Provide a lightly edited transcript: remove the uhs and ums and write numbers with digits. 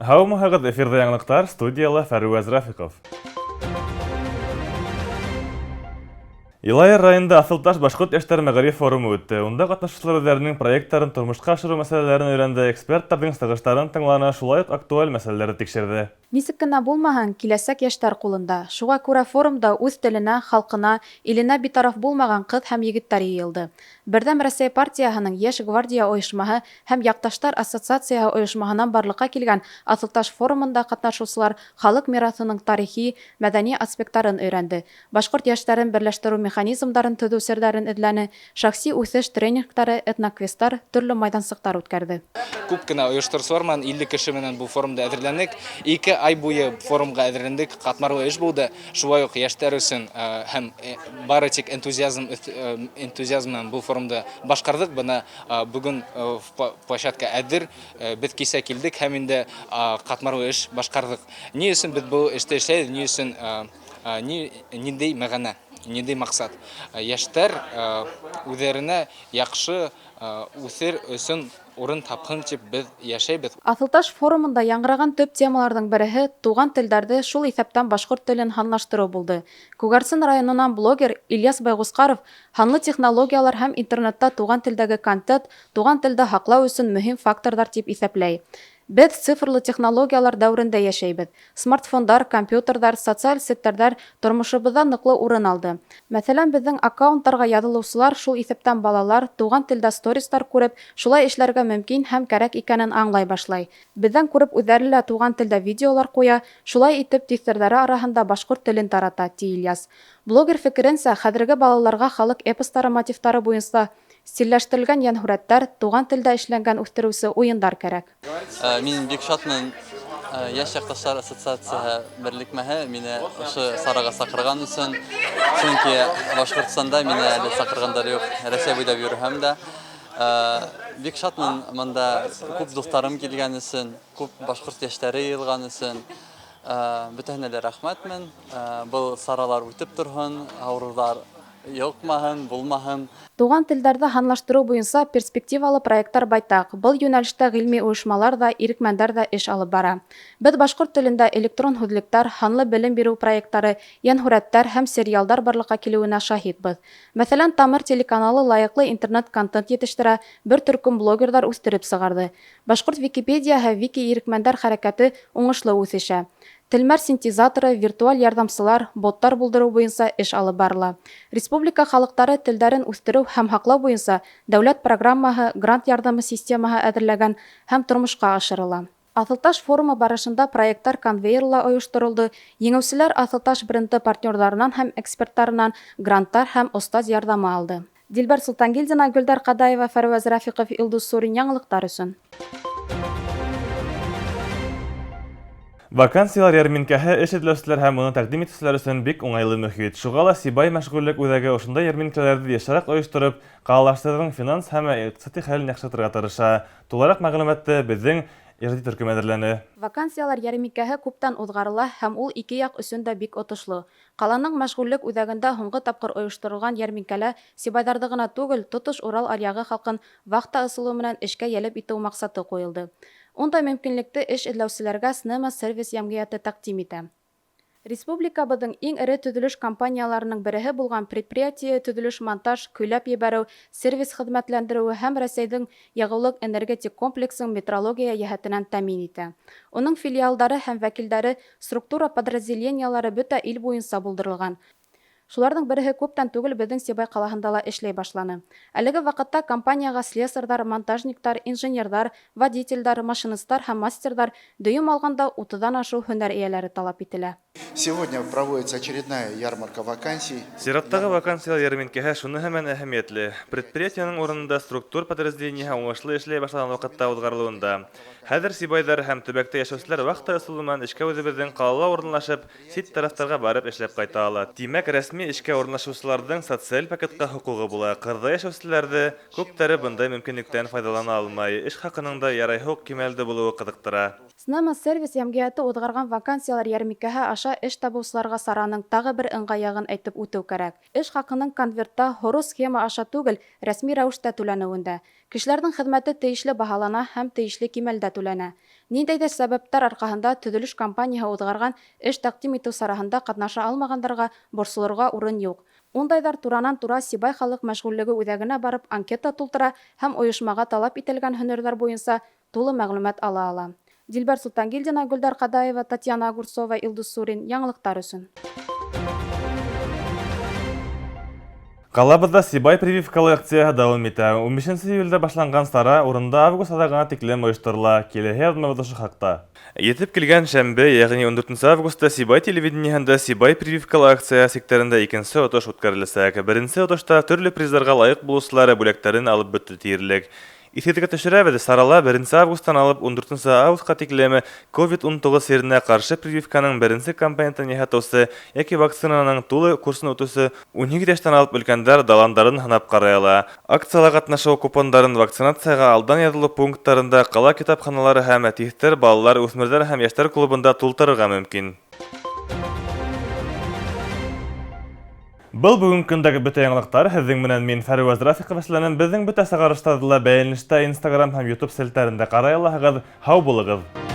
Һаумыһығыҙ, эфирҙа яңылыҡтар, студияла Фәрүәз Рафиҡов. Йылайыр районында Аҫылташ башҡорт йәштәр мәғариф форумы үтте. Унда ҡатнашыусылар үҙҙәренең проекттарын тормошҡа ашырыу мәсьәләләрен өйрәнде, эксперттарҙың сығыштарын тыңланы, шулай уҡ актуаль мәсьәләләрҙе тикшерҙе. Нисек кенә булмаһын, киләсәк йәштәр ҡулында. Шуға күрә форумда үҙ теленә, халҡына, иленә битараф булмаған ҡыҙ һәм егеттәр йыйылды. Берҙәм Рәсәй партияһының Йәш гвардия ойошмаһы һәм Яҡташтар ассоциацияһы ойошмаһынан барлыҡҡа килгән Аҫылташ форумында ҡатнашыусылар халыҡ мираҫының тарихи, мәҙәни аспекттарын өйрәнде, башҡорт йәштәрен берләштереү механизмдарын төҙөү серҙәрен эҙләне, шәхси үҫеш тренингтары, этноквесттар, төрлө майҙансыҡтар үткәрҙе. Күп кенә ойошторосолар менән, 50 кеше менән был форумда әҙерләнек. 2 ай буйы форумға әҙерләндек, ҡатмарлы эш булды. Шулай уҡ йәштәр өсөн һәм бары тик энтузиазм энтузиазм менән был форумды башҡарҙыҡ. Бына бөгөн площадка әҙер, беҙ кисә килдек һәм инде ҡатмарлы эш башҡарҙыҡ. Ни өсөн беҙ был эште эшләйбеҙ, ни өсөн, ниндәй мәғәнә, ниндәй маҡсат? Йәштәр үҙҙәренә яҡшы үҫер өсөн урын тапһын тип беҙ йәшәйбеҙ. Аҫылташ форумында яңғыраған төп темаларҙың береһе туған телдәрҙе, шул иҫәптән башҡорт телен һанлаштырыу булды. Күгәрсен районынан блогер Ильяс Байғусҡаров һанлы технологиялар һәм интернетта туған телдәге контент туған телде һаҡлау өсөн мөһим факторҙар тип иҫәпләй. Беҙ цифрлы технологиялар дәүерендә йәшәйбеҙ. Смартфондар, компьютерҙар, социаль селтәрҙәр тормошобоҙҙа ныҡлы урын алды. Мәҫәлән, беҙҙең аккаунттарға яҙылыусылар, шул иҫәптән балалар, туған телдә стористар күреп, шулай эшләргә мөмкин һәм кәрәк икәнен аңлай башлай. Беҙҙән күреп үҙҙәре лә туған телдә видеолар ҡуя, шулай итеп тиҫтерҙәре араһында башҡорт телен тарата, ти Ильяс. Блогер фекеренсә, хәҙерге балаларға халыҡ эпостары мотивтары буйынса стилләштерелгән йәнһүрәттәр, туған телдә эшләнгән үҫтереүсе уйындар кәрәк. Мин бик шатмын, Йәш яҡташтар ассоциацияһы берлекмәһе мине ошо сараға саҡырған өсөн, сөнки Башҡортостанда мине әле саҡырғандар юҡ, Рәсәй буйлап йөрөһәм дә. Бик шатмын мында күп дуҫтарым килгән өсөн, күп башҡорт йәштәре йыйылған өсөн. Бөтәһенә лә рәхмәтмен. Был саралар үтеп торһон, ауырыуҙар йоҡмаһын, булмаһын. Туған телдәрҙе һанлаштырыу буйынса перспективалы проекттар байтаҡ. Был йүнәлештә ғилми ойошмалар ҙа, ирекмәндәр ҙә эш алып бара. Беҙ башҡорт телендә электрон һүҙлектәр, һанлы белем биреү проекттары, йәнһүрәттәр һәм сериалдар барлыҡҡа килеүенә шаһитбыҙ. Мәҫәлән, Тамыр телеканалы лайыҡлы интернет-контент етештерә, бер төркөм блогерҙар үҫтереп сығарҙы. Башҡорт Википедияһы, вики ирекмәндәр хәрәкәте уңышлы үҫешә. Телмәр синтезаторы, виртуаль ярҙамсылар, боттар булдырыу буйынса эш алып барыла. Республика халыҡтары телдәрен үҫтереү һәм һаҡлау буйынса дәүләт программаһы, грант ярҙамы системаһы әҙерләгән һәм тормошҡа ашырыла. Аҫылташ форумы барышында проекттар конвейерла ойошторолдо. Еңеүселәр Аҫылташ бренды партнерҙарынан һәм эксперттарынан гранттар һәм остаз ярҙамы алды. Дилбәр Солтангилдина, Гөлдәр Ҡадаева, Фәрүәз Рафиҡов, Илдус Сурин яңылыҡтар өсөн. Вакансиялар йәрминкәһе эш эҙләүселәр һәм уны тәҡдим итеүселәр өсөн бик уңайлы мөхит. Шуға ла Сибай мәшғүллек үҙәге ошондай йәрминкәләрҙе йышыраҡ ойоштороп, ҡалалаштарҙың финанс һәм иҡтисади хәлен яҡшыртырға тырыша. Тулыраҡ мәғлүмәтте беҙҙең ижади төркөм әҙерләне. Вакансиялар йәрминкәһе күптән уҙғарыла һәм ул ике яҡ өсөн дә бик отошло. Ҡаланың мәшғүллек үҙәгендә һуңғы тапҡыр ойошторолған йәрминкәлә сибайҙарҙы ғына түгел, тотош Урал аръяғы халҡын вахта ысулы менән эшкә йәлеп итеү маҡсаты ҡуйылды. Ундай мөмкинлекте эш эҙләүселәргә Снема сервис йәмғиәте тәҡдим итә. Республикабыҙҙың иң эре төҙөлөш компанияларының береһе булған предприятие төҙөлөш, монтаж, көйләп ебәреү, сервис хеҙмәтләндереүе һәм Рәсәйҙең яғыулыҡ энергетик комплексын метрология йәһәтенән тәьмин итә. Уның филиалдары һәм вәкилдәре, структура подразделениелары бөтә ил буйынса булдырылған. Шуларҙың береһе күптән түгел беҙҙең Сибай ҡалаһында ла эшләй башланы. Әлеге ваҡытта компанияға слесарҙар, монтажниктар, инженерҙар, водителдәр, машинисттар һәм мастерҙар, дөйөм алғанда 30-ҙан ашыу һөнәр эйәләре талап ителә. Сегодня проводится очередная ярмарка вакансий. Сираттағы вакансиялар йәрминкәһе шуныһы менән әһәмиәтле. Предприятиеның урынында структур подразделениеһы уңышлы эшләй башлаған ваҡытта уҙғарылыуында. Хәҙер сибайҙар һәм төбәктә йәшәүселәр вахта ысулы менән эшкә үҙебеҙҙең ҡалала урынлашып, сит тарафтарға барып эшләп ҡайта ала. Тимәк, рәсми эшкә урынлашыусыларҙың социаль пакетҡа хоҡуғы була. Ҡырҙа йәшәүселәрҙе күптәре бындай мөмкинлектән файҙалана алмай. Эш хаҡының да ярайһы уҡ кимәлдә булыуы ҡыҙыҡтыра. Снема сервис йәмғиәте уҙғарған вакансиялар йәрминкәһе аша эш табыусыларға сараның тағы бер ыңғай яғын әйтеп үтеү кәрәк. Эш хаҡының конвертта һоро схема аша түгел, рәсми рәүештә түләнеүендә. Кешеләрҙең хеҙмәте тейешле баһалана һәм тейешле кимәлдә түләнә. Ниндәйҙер сәбәптәр арҡаһында төҙөлөш компанияһы уҙғарған эш тәҡдим итеү сараһында ҡатнаша алмағандарға борсолорға урын юҡ. Ундайҙар туранан-тура Сибай халыҡ мәшғүллеге үҙәгенә барып анкета тултыра һәм ойошмаға талап ителгән һөнәрҙәр буйынса тулы мәғлүмәт ала ала. Дилбәр Солтангилдина, Гөлдар Ҡадаева, Татьяна Огурцова, Илдус Сурин. Яңылыҡтар өсөн. Ҡалабыҙҙа Сибай прививкалы акцияһы дауам итә. 15 июлдә башланған сара урында август аҙағына тиклем ойошторола. Киләһе яҙмабыҙ ошо хаҡта. Етеп килгән шәмбе, йәғни 14 августта Сибай телевидениеһында Сибай прививкалы акция сиктәрендә икенсе отош үткәреләсәк. Беренсе отошта төрлө призларға лайыҡ булыусылар бүләктәрен алып бөттө тиерлек. Иҫегеҙгә төшөрәбеҙ, сарала 1 августтан алып 14 августҡа тиклем COVID-19 сиренә ҡаршы прививканың беренсе компонентын яһатыусы йәки вакцинаның тулы курсын үтеүсе 18 йәштән алып өлкәндәр даландарын һынап ҡарай ала. Акцияла ҡатнашыу купондарын вакцинацияға алдан яҙылыу пункттарында, ҡала китапханалары һәм Тиҫтер балалар, үҫмерҙәр һәм йәштәр клубында тултырырға мөмкин. Был бөгөнгө көндәге бөтә яңылыҡтар. Һеҙҙең менән мин Фәрүәз Рафиҡов эшләнем. Беҙҙең бөтә сығарыштарҙы ла бәйләнештә Instagram һәм YouTube селтәрендә ҡарай алаһығыҙ. Һау булығыҙ!